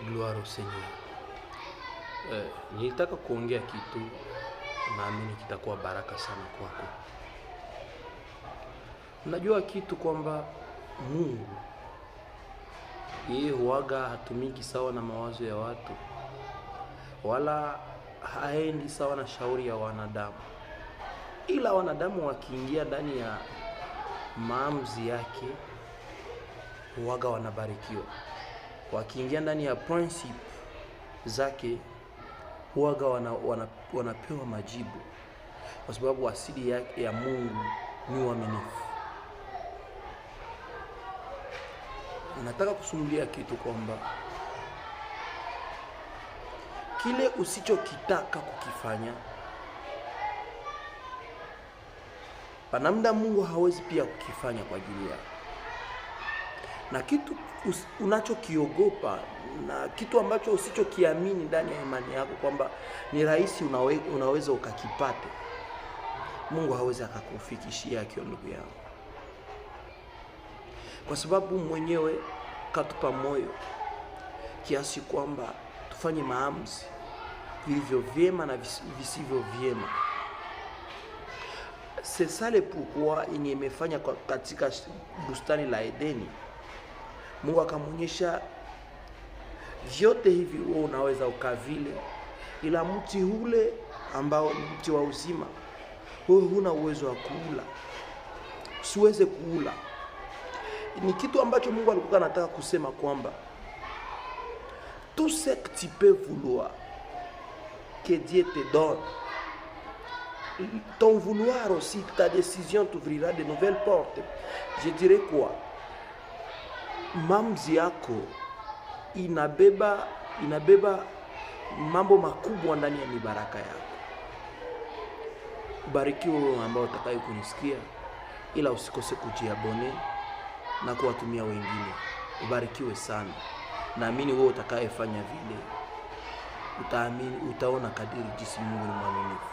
Gloire au Seigneur. Nilitaka kuongea kitu, naamini kitakuwa baraka sana kwako. Najua kitu kwamba Mungu yeye huaga hatumiki sawa na mawazo ya watu, wala haendi sawa na shauri ya wanadamu, ila wanadamu wakiingia ndani ya maamuzi yake huaga wanabarikiwa. Wakiingia ndani ya principe zake huaga wanapewa majibu, kwa sababu asili yake ya Mungu ni uaminifu. Nataka kusumulia kitu kwamba kile usichokitaka kukifanya, panamda Mungu hawezi pia kukifanya kwa ajili yako. Na kitu unachokiogopa na kitu ambacho usichokiamini ndani ya imani yako kwamba ni rahisi unaweza ukakipate, Mungu hawezi akakufikishia kio, ndugu yangu, kwa sababu mwenyewe katupa moyo kiasi kwamba tufanye maamuzi vilivyo vyema na visivyo vyema. C'est ça le pourquoi yenye imefanya katika bustani la Edeni, Mungu akamwonyesha vyote hivi wewe unaweza ukavile, ila mti ule ambao ni mti wa uzima wewe huna uwezo wa kuula, usiweze kuula. Ni kitu ambacho Mungu alikuwa anataka kusema kwamba tout ce que tu peux vouloir que Dieu te donne, ton vouloir aussi, ta décision t'ouvrira de nouvelles portes. Je dirais quoi? Maamuzi yako inabeba mambo makubwa ndani ya mibaraka yako. Ubarikiwe wewe ambao utakaye kunisikia, ila usikose kujiabone na kuwatumia wengine. Ubarikiwe sana. Naamini wewe utakayefanya vile utaamini, utaona kadiri jinsi Mungu ni mwaminifu.